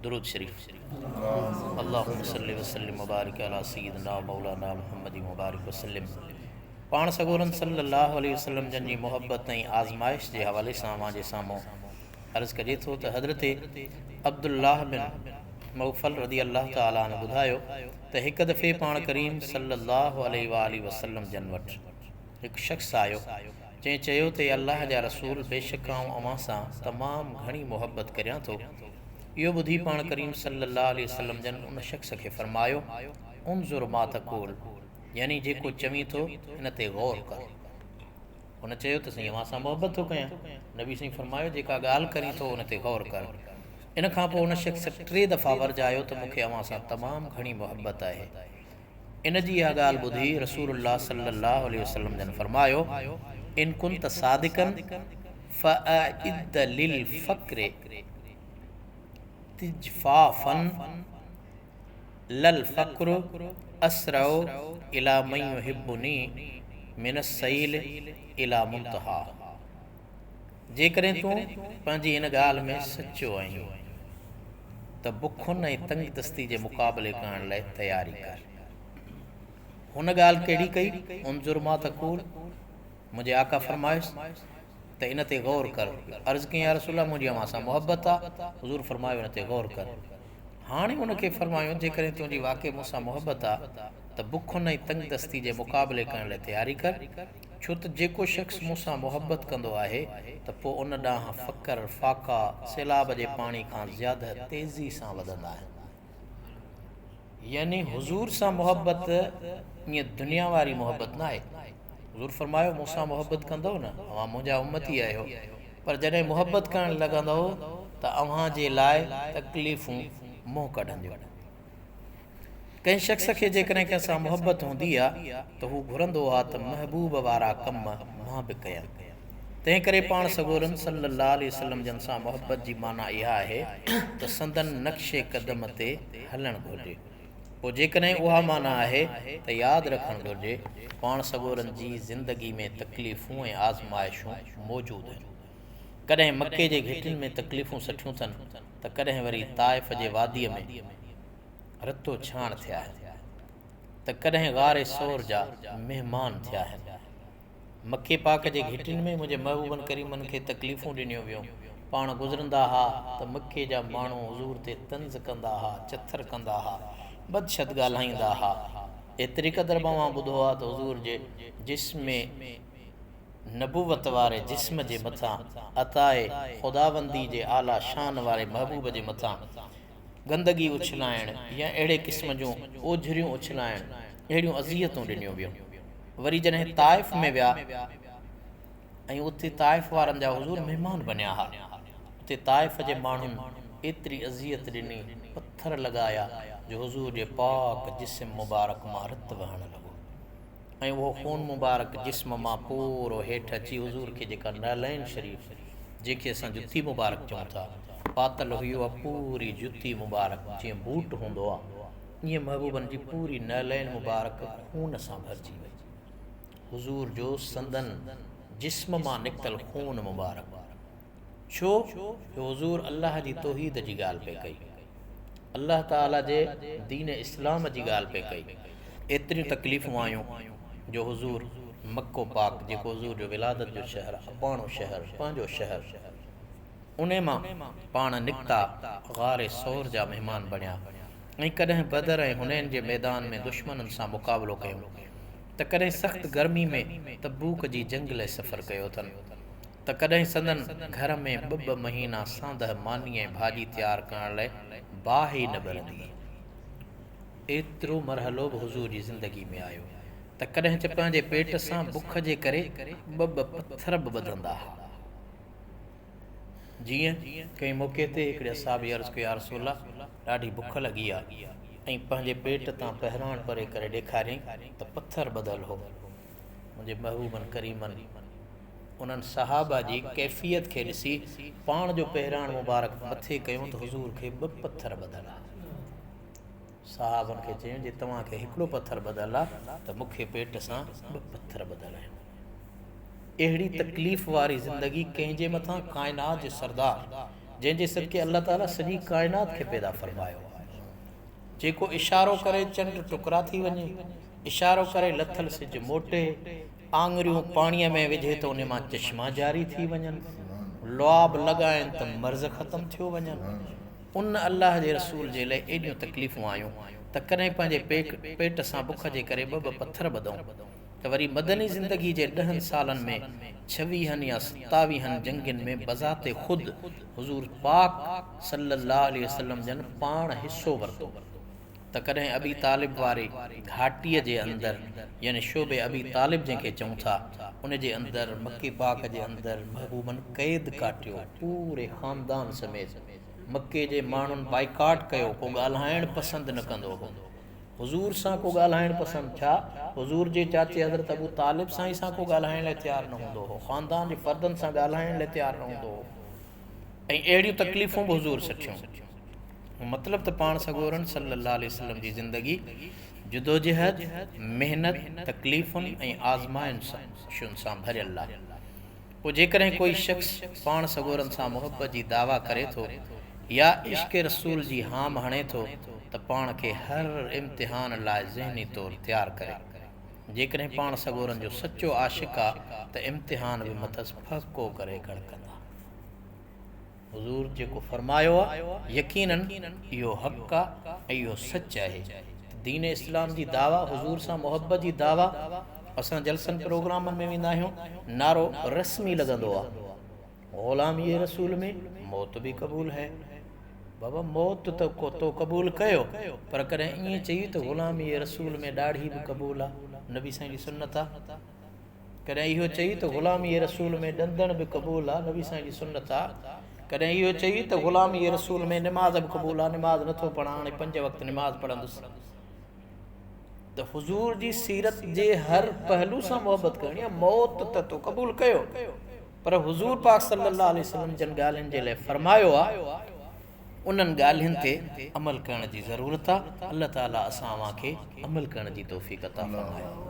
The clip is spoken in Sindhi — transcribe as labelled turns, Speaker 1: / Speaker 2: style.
Speaker 1: درود شريف اللهم صل وسلم وبارڪ علي سيدنا مولانا محمد مبارڪ وسلم. پاڻ سڳورن صلي الله عليه وسلم جن جي محبت ۽ آزمائش جي حوالي سان اوهان جي سامهون عرض ڪجي ٿو ته حضرت عبدالله بن مغفل رضي الله تعالٰي عنه ٻڌايو ته هڪ دفعي پاڻ ڪريم صلي الله عليه واٰله وسلم جن وٽ هڪ شخص آيو جنهن چيو ته اي الله جا رسول بيشڪ آئون اوهان سان تمام گهڻي محبت ڪريان ٿو. اهو ٻڌي پاڻ ڪريم صلي الله عليه وسلم جن ان شخص کي فرمايو، انظر ما تقول يعني جيڪو چوين ٿو ان تي غور ڪر. هن چيو ته سائين اوهان سان محبت ٿو ڪيان. نبي سائين فرمايو جيڪا ڳالهه ڪرين ٿو ان تي غور ڪر. ان کان پوء ان شخص ٽي دفعا ورجايو ته مون کي اوهان سان تمام گهڻي محبت آهي. ان جي اها ڳالهه ٻڌي رسول الله صلي الله عليه وسلم جن فرمايو، ان ڪنت صادقا فاعد للفقر تجفافا للفقر اسرع الي من يحبني من السيل الي منتهاه. جيڪڏهن تون پنهنجي ان ڳالهه ۾ سچو آهين ته بکن ۽ تنگدستي جي مقابلي ڪرڻ لاء تياري ڪر. هن ڳالهه ڪهڙي ڪئي؟ انظر ما تقول، منهنجي آقا فرمايس ته ان تي غور ڪر. عرض ڪيائين يا رسول الله منهنجي اوهان سان محبت آ. حضور فرمايو ان تي غور ڪر. هاڻي ان کي فرمايو جيڪڏهن تنهنجي واقعي مون سان محبت آ ته بکن ۽ تنگدستي جي مقابلي ڪرڻ لاء تياري ڪر. ڇو ته جيڪو شخص مون سان محبت ڪندو آهي ته پوء ان ڏانهن فقر، فاقا، سيلاب جي پاڻي کان زياده تيزي سان وڌندا آهن. يعني حضور سان محبت ائين دنيا واري محبت ناهي. حضور فرمايو مون سان محبت ڪندؤ نه اوهان منهنجا امتي آهيو پر جڏهن محبت ڪرڻ لڳندؤ ته اوهان جي لاء تڪليفون منهن ڪڍنديون. ڪنهن شخص کي جيڪڏهن ڪنهن سان محبت هوندي آ ته هو گهرندو آ ته محبوب وارا ڪم مان به ڪيان. تنهن ڪري پاڻ سڳورن صلّي اللّٰه عليه وسلّم جن سان محبت جي معنيٰ اها آهي ته سندن نقش قدم تي هلڻ گهرجي. پوء جيڪڏهن اها معنيٰ آهي ته ياد رکڻ گهرجي پاڻ سڳورن جي زندگي ۾ تڪليفون ۽ آزمائشون موجود هيون. ڪڏهن مڪي جي گهٽين ۾ تڪليفون سٺيون ٿن ته ڪڏهن وري طائف جي واديء ۾. رتو ڇاڻ ٿيا آهن ته ڪڏهن غار ثور جا مهمان ٿيا آهن. مڪي پاڪ جي گهٽين ۾ منهنجي محبوبن ڪريمن کي تڪليفون ڏنيون ويون. پاڻ گذرندا ها ته مڪي جا ماڻهو حضور تي طنز ڪندا ها، چٿر ڪندا ها، بد شد ڳالهائيندا ها. ايتري قدر به اوهان ٻڌو آهي ته حضور جي جسم نبوت واري جسم جي مٿان عطاء خداوندي جي اعليٰ شان واري محبوب جي مٿان گندگي اڇلائڻ يا اهڙي قسم جون اوجهريون اڇلائڻ اهڙيون اذيتون ڏنيون ويون. وري جڏهن طائف ۾ ويا ۽ اتي طائف وارن جا حضور مهمان بنيا ها، اتي طائف جي ماڻهن ايتري اذيت ڏني، پٿر لڳايا جو حضور جي پاڪ جسم مبارڪ مان رت وهڻ لڳو. ۽ اهو خون مبارڪ جسم مان پورو هيٺ اچي حضور کي جيڪا نعلين شريف، جنهن کي اسان جتي مبارڪ چئون ٿا، پاتل هئي اها پوري جتي مبارڪ جيئن بوٽ هوندو آ، ائين محبوبن جي پوري نعلين مبارڪ خون سان ڀرجي وئي. حضور جو سندن جسم مان نڪتل خون مبارڪ. ڇو جو حضور الله جي توحيد جي ڳالهه پئي ڪئي. الله تعاليٰ جي دين اسلام جي ڳالهه پئي ڪئي. ايتريون تڪليفون آيون جو حضور مڪو پاڪ جيڪو حضور جو ولادت جو شهر، اباڻو شهر، پنهنجو شهر، انهي مان پاڻ نڪتا غار ثور جا مهمان بڻيا ۽ ڪڏهن بدر ۽ حنين جي ميدان ۾ دشمنن سان مقابلو ڪيون ته ڪڏهن سخت گرمي ۾ تبوڪ جي جنگ لئه سفر ڪيو اٿن. ته ڪڏهن سندن گهر ۾ ٻه ٻه مهينا ساندهه ماني ۽ ڀاڄي تيار ڪرڻ لاء باهه ئي نه ٻرندي هئي. ايترو مرحلو به حضور جي زندگي ۾ آيو ته ڪڏهن ته پنهنجي پيٽ سان بک جي ڪري ٻه ٻه پٿر به ٻڌندا ها. جيئن ڪنهن موقعي تي هڪڙي اصحابي عرض ڪيو يا رسول الله ڏاڍي بک لڳي آ ۽ پنهنجي پيٽ تان پهراڻ پري ڪري ڏيکاريائين ته پٿر ٻڌل هو. منهنجي محبوبن ڪريمن انهن صحابه جي ڪيفيت کي ڏسي پاڻ جو پهراڻ مبارڪ مٿي ڪيو ته حضور کي ٻه پٿر ٻڌل ها. صحابن کي چيائين جي توهان کي هڪڙو پٿر ٻڌل آ ته مون کي پيٽ سان ٻه پٿر ٻڌل آهن. اهڙي تڪليف واري زندگي ڪنهن جي مٿان ڪائنات جي سردار. جنهن جي صدقي الله تعاليٰ سڄي ڪائنات کي پيدا فرمايو آ. جيڪو اشارو ڪري چنڊ ٽڪرا ٿي وڃي، اشارو ڪري لٿل سج موٽي، آڱريون پاڻيء ۾ وجهي ته ان مان چشما جاري ٿي وڃن، لعاب لڳائين ته مرض ختم ٿيو وڃن. ان الله جي رسول جي لئه ايڏيون تڪليفون آيون ته ڪڏهن پنهنجي پيٽ سان بک جي ڪري ٻه ٻه پٿر ٻڌئون ته وري مدني زندگي جي ڏهن سالن ۾ ڇويهن يا ستاويهن جنگين ۾ بذات خود حضور پاڪ صلّي اللّٰه عليه وسلّم جن پاڻ حصو ورتو ته ڪڏهن ابي طالب واري گهاٽيء جي اندر يعني شعب ابي طالب جنهن کي چئون ٿا ان جي اندر مڪي پاڪ جي اندر محبوبن قيد ڪاٽيو پوري خاندان سميت مڪي جي ماڻهن بائيڪاٽ ڪيو ڪو ڳالهائڻ پسند نه ڪندو هو حضور سان ڪو ڳالهائڻ پسند ڇا حضور جي چاچي حضرت ابو طالب سائين سان ڪو ڳالهائڻ لاء تيار نه هوندو هو خاندان جي فردن سان ڳالهائڻ لاء تيار نه هوندو هو ۽ اهڙيون تڪليفون به حضور سٺيون مطلب ته پاڻ سڳورن صلي الله عليه وسلم جي زندگي جدوجهد محنت تڪليفن ۽ آزمائشن سان ڀريل آهي پوء جيڪڏهن ڪوئي شخص پاڻ سڳورن سان محبت جي دعويٰ ڪري ٿو يا عشق رسول جي هام هڻي ٿو ته پاڻ کي هر امتحان لاء ذهني طور تيار ڪري. جيڪڏهن پاڻ سڳورن جو سچو عاشق آ ته امتحان به مٿس ڦهڪو ڪري ڪڙڪندا. حضور جيڪو فرمايو آ يقيناً اهو حق آ ۽ اهو سچ آهي ته دين اسلام جي دعويٰ حضور سان محبت جي دعويٰ اسان جلسن پروگرامن ۾ ويندا آهيون نعرو رسمي لڳندو آ غلامي رسول ۾ موت به قبول هي بابا موت ته ڪو تو قبول ڪيو پر ڪڏهن ائين چئي ته غلامي رسول ۾ ڏاڙهي به قبول آ نبي سائين جي سنت آ. ڪڏهن اهو چئي ته غلاميء رسول ۾ ڏندڻ به قبول آ، نبي سائين جي سنت آ. ڪڏهن اهو چئي ته غلاميء رسول ۾ نماز به قبول آ، نماز نٿو پڙهان هاڻي پنج وقت نماز پڙهندس. ته حضور جي سيرت جي هر پهلو سان محبت ڪرڻي آ، موت ته تو قبول ڪيو پر حضور پاڪ صلي الله عليه وسلم جن ڳالهين جي لاء فرمايو آ، انهن ڳالهين تي عمل ڪرڻ جي ضرورت آ. الله تعالي اسان اوهان کي عمل ڪرڻ جي توفيق عطا فرمائي.